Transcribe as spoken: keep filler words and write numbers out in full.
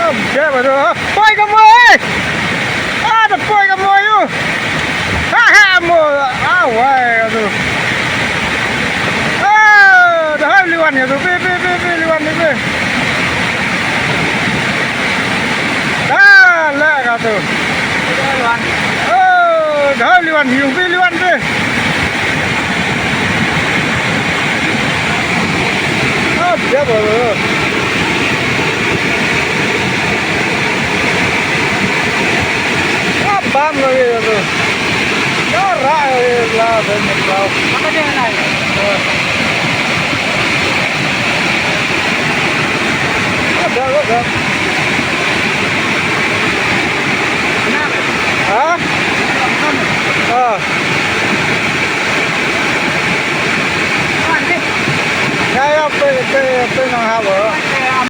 Dep atu. Poi ka mui. Ah, da poi ka mui ïa u. Ha ha, mui. Ah, wai atu. Ah, da hai liwan ïa tu. Pi pi pi pi liwan ïa tu. Da la ka tu. Oh, da hai liwan ïa u. Pi liwan pi. Ah, dep atu. Ah, bam lagi tu. Ah, rah lagi lah, ben kau. Apa dia nak? Ah. Ah, dah, dah, dah. Kenapa? Ha? Ah. Ïa, ïa, phi, phi, phi nang hap, oh.